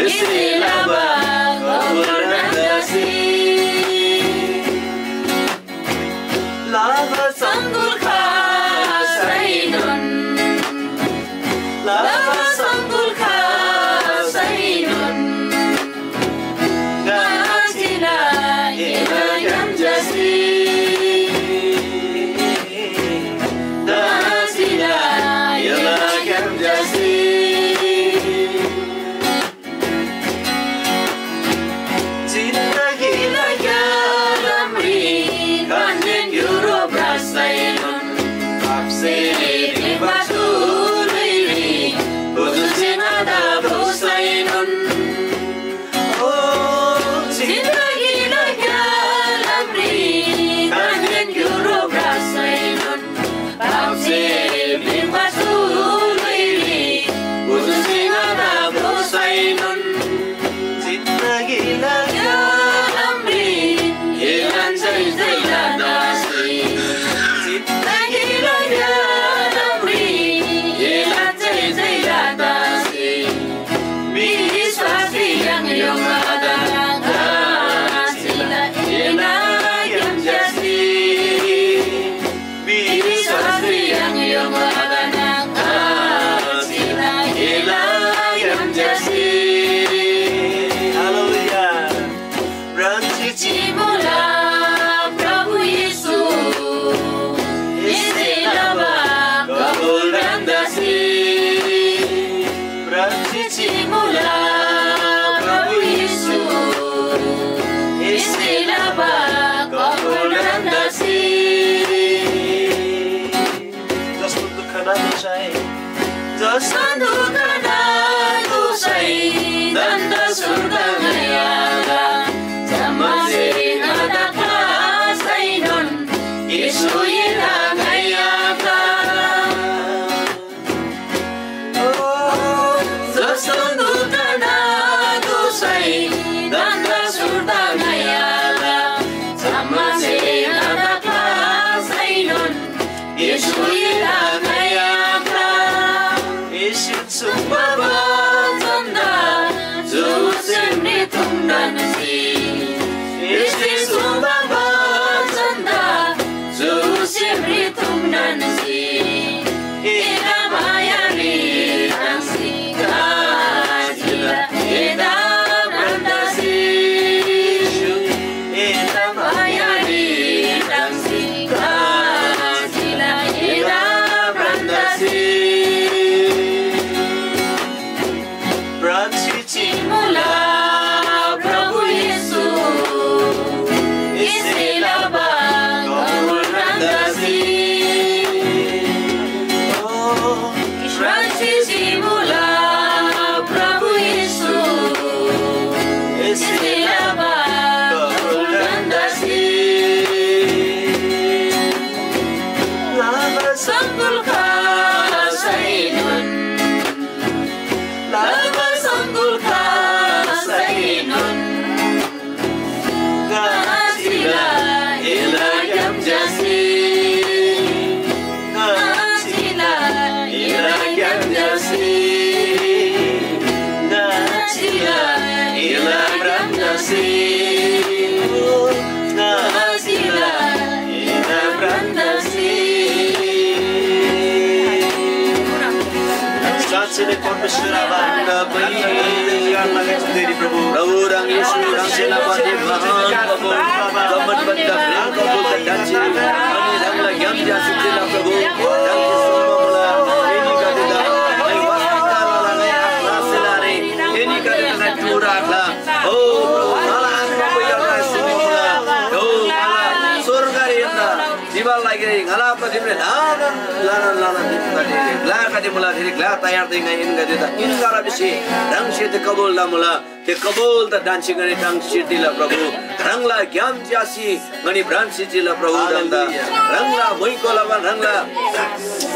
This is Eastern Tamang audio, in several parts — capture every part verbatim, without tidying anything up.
एसे लबा कबुल ह्राङदासी। लबा सङ्गुल खासैनोन, लबा सङ्गुल खासैनोन। गाजिला एला ग्याम जसी। गाजिला एला ग्याम जसी। जिन्दगीला ग्यालामरी कान्‍देन युरो भ्रासैनोन, पापसे भिबा ठुलैरी बुझुसे ङादा भोसैनोन। ओ, जिन्दगीला ग्यालामरी कान्‍देन युरो भ्रासैनोन, पापसे भिबा ठुलैरी बुझुसे ङादा भोसैनोन। जिन्दगीला ग्यालामरी एलान जय जयला दासी। जिन्दगीला ग्यालामरी एलान जय जयला दासी। विश्वासी य्‍हाङ य्‍होङदा गाजिला एला ग्याम जसी। विश्वासी य्‍हाङ य्‍होङदा गाजिला एला ग्याम जसी। हालेलुया। भ्रान्‍सी चिमुला प्रभु येशू, एसे लबा कबुल ह्राङदासी। भ्रान्‍सी चिमुला प्रभु येशू, एसे लबा कबुल ह्राङदासी। जसको दुःख नादोसै, जसको दुःख नादोसै, दन्‍द सुर्दा ङायाला, जम्‍मासे ङादा क्‍लासैनोन, येशू एदा ङायाला। ओ, जसको दुःख नादोसै, दन्‍द सुर्दा ङायाला, जम्‍मासे ङादा क्‍लासैनोन, येशू एदा ङायाला। येशून सुङ्बा बचनदा जुसे मृत्‍युङनन्‍सी। येशून सुङ्बा बचनदा जुसे मृत्‍युङनन्‍सी। एदा मायारी ताङ्सी काजिला एदा भ्रान्‍दासी। एदा मायारी ताङ्सी काजिला एदा भ्रान्‍दासी। भ्रान्‍सी चिमुला प्रभु येशू, एसे लबा कबुल ह्रान्‍दासी। ओ, भ्रान्‍सी चिमुला प्रभु येशू, एसे लबा कबुल ह्रान्‍दासी। लाबा सङ्गुल खासैनोन, लाबा सङ्गुल खासैनोन, गाजिला एला ग्‍याम जसी। गाजिला एला ग्‍याम जसी। गाजिला एला ग्‍याम जसी। गाजिला एला ग्‍याम जसी। साँच्‍चीले परमेश्‍वर आबा, प्रभु, ह्राङ येशू, ह्राङ सेनापति, महान प्रभु, जम्‍मान भन्‍दा प्रेम प्रभु, त ढान्‍सी, अनि ह्राङला ग्‍याम ज्‍यासी चिला प्रभु, ह्राङसे सुङ्बा मुला, एनीगदेदा, ङाइ वास्‍ता लला, ङाइ आश लला रे, एनीगदेदा ङाइ टुर आख्‍ला। ओ, ङाला आत्‍मा पुइखला सुङ्बा मुला। ओ, ङाला स्‍वर्गरी यन्‍दा, जिबाला लागिरी ङाला प्रतिमले ल्‍हानान, ल्‍हानान, ल्‍हानान दिमगदे ग्‍लागदे मुला, थेरी ग्‍ला तयार तइ ङाइ एनीगदेदा इन्‍गाला भिसी ह्राङसे थे कबुल लमुला। थे कबुल त ढान्‍सी ङनी ह्राङ सिर दिला प्रभु। ह्राङला ग्‍याम च्‍यासी ङनी भ्रान्‍सी चिला प्रभु ह्राङदा। ह्राङला मुइको लबा ह्राङला,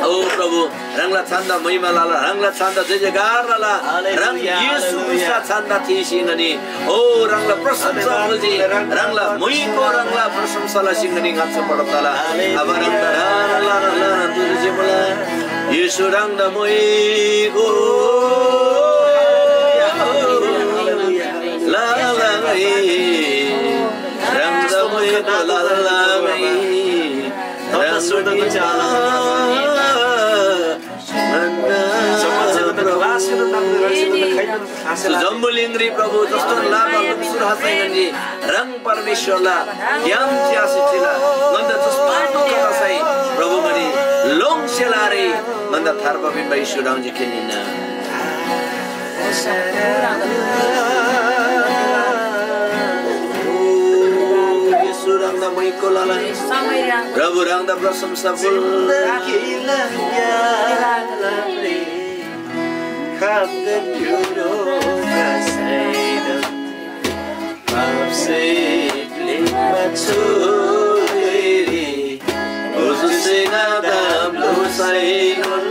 ओ प्रभु, ह्राङला छान्‍दा महिमा लला, ह्राङला छान्‍दा जय जयकार लला। ह्राङ येशू ख्रीष्‍टला छान्‍दा थीसी ङनी ओ, ह्राङला प्रशंसा मुजी, ह्राङला मुइको ह्राङला प्रशंसा लसी ङनी ङाच्‍छा पढब तला। अब ह्राङदा ह्राङ, ह्राङ, ह्राङ, ह्राङ, तुरुजी मुला। येशू ह्राङदा मुइको जम्बुलिङरी प्रभु जस्तो लामा लुक्सुर हसैगन्जी ह्राङ परमेश्‍वरला ग्‍याम च्‍यासी चिला ङन्‍दा जस्तो दुःख तसै प्रभु ङनी लोङ्सेला रे ङन्‍दा थार्बा पिन्‍बा येशू ह्राङजी खेनिना। येशू ह्राङदा मैको लला। प्रभु ह्राङदा प्रशंसा बोल। जिन्दगीला ग्‍यालामरी खाब्देन क्‍युरो ब्रासैनोन पापसे प्‍लिङ्बा छु धुइरी ओजूसे ङादा ब्‍लुसैनोन।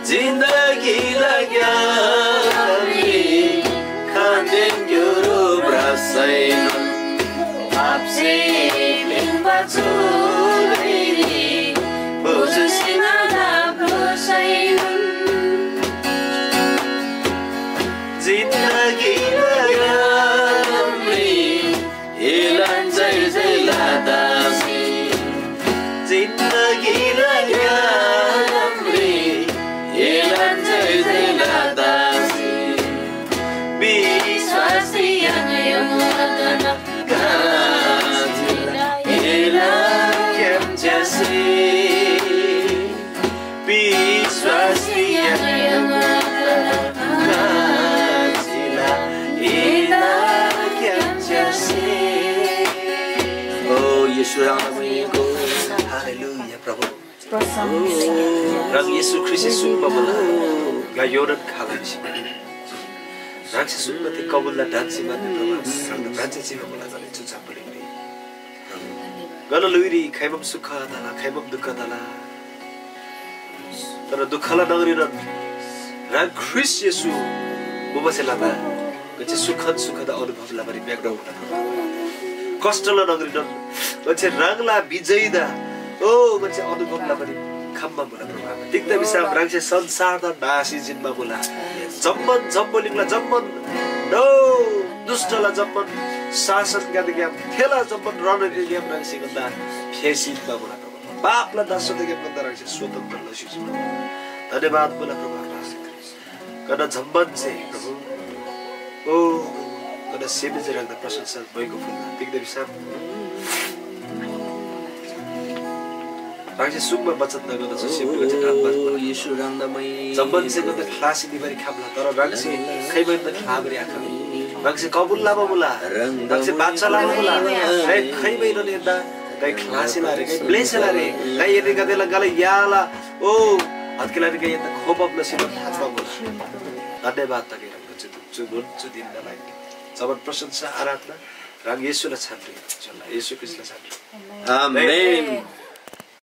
जिन्दगीला ग्‍यालामरी खान्‍देन क्‍युरो भ्रसैनोन पापसे प्‍लिङ्बा छु धुइरी ओजूसे ङादा ब्‍लुसैनोन। जिन्दगीला ग्‍यालामरी एलान जय जय लदासी, जिन्दगीला ग्‍यालामरी एलान जय जय लदासी, विश्‍वासरी यङ यङ लतना गाजिला एलान ग्‍याम च्‍यासी। विश्‍वासरी यङ यङ लतना गाजिला एलान ग्‍याम च्‍यासी। ओ येशू ह्राङदा मैको। हालेलुया प्रभु। प्रशंसा। ह्राङ येशू ख्रीष्‍टसे सुङ्बा मुला। ङा योनान खालैसे। ह्राङसे सुङ्बा थे कबुलला ढन्‍सी मान्‍ने प्रभु। ह्राङदा ढन्‍सी चिबा मुला जाने चु छाप्पलिङरी। ङाला ल्‍हुइरी खाइमाम सुख तला, खाइमाम दुःख तला। तर दुःखला न्‍हङरीनोन ह्राङ ख्रीष्‍ट येशू मुबासे लमा ङन्‍से सुखन सुखदा अनुभव लबारी म्‍याङ्‍ना मुला प्रभु। कष्‍टला न्‍हङरीनोन ङन्‍से ह्राङला विजयदा ओ ङन्‍से अनुभव लबारी खम्‍बा मुला प्रभु। तिग्‍दा भिसम ह्राङसे संसारदा नासी जिन्‍बा मुला। जम्‍मान जम्‍बुलिङला जम्‍मान नौ दुष्‍टला जम्‍मान शासनगदेग्‍याम थेला जम्‍मान रणनीतिग्‍याम ह्राङसे ङन्‍दा फेसी जिन्‍बा मुला प्रभु। पापला दासत्वग्‍याम ङन्‍दा ह्राङसे स्वतन्त्र लसी जिन्‍बा मुला। धन्‍यवाद मुला प्रभु। ङन्‍दा जम्‍मान चाहिँ प्रभु ओ ङन्‍दा सेमी चाहिँ ह्राङदा प्रशंसा भइको फुल्‍ला। तिग्‍दा भिसम ह्राङसे सुङ्बा वचन दा ङन्‍दा सेमी ङन्‍से ढान्‍बा ओ येशू ह्राङदा मै जम्‍मान चाहिँ ङन्‍दा ख्‍लासी निबारी खम्‍ला, तर ह्राङसे खैबै ङन्‍दा ख्‍लाबारी आखम। ह्राङसे कबुल लबा मुला, ह्राङसे बाचा लबा मुला, ङाइ खैबैनोन यन्‍दा ङाइ ख्‍लासी लारे, ङाइ ब्‍लेसे लारे, ङाइ एनीगदेला ङाला याला ओ हत्केलारी ङाइ यन्‍दा खोपब लसी थान्‍बा मुला। धन्‍यवाद तगै ह्राङदा चु चु गुण चु दिनदा लागि जम्‍मान प्रशंसा आराधना ह्राङ येशूला छानरी चुला येशू ख्रीष्‍टला छानरी। आमेन।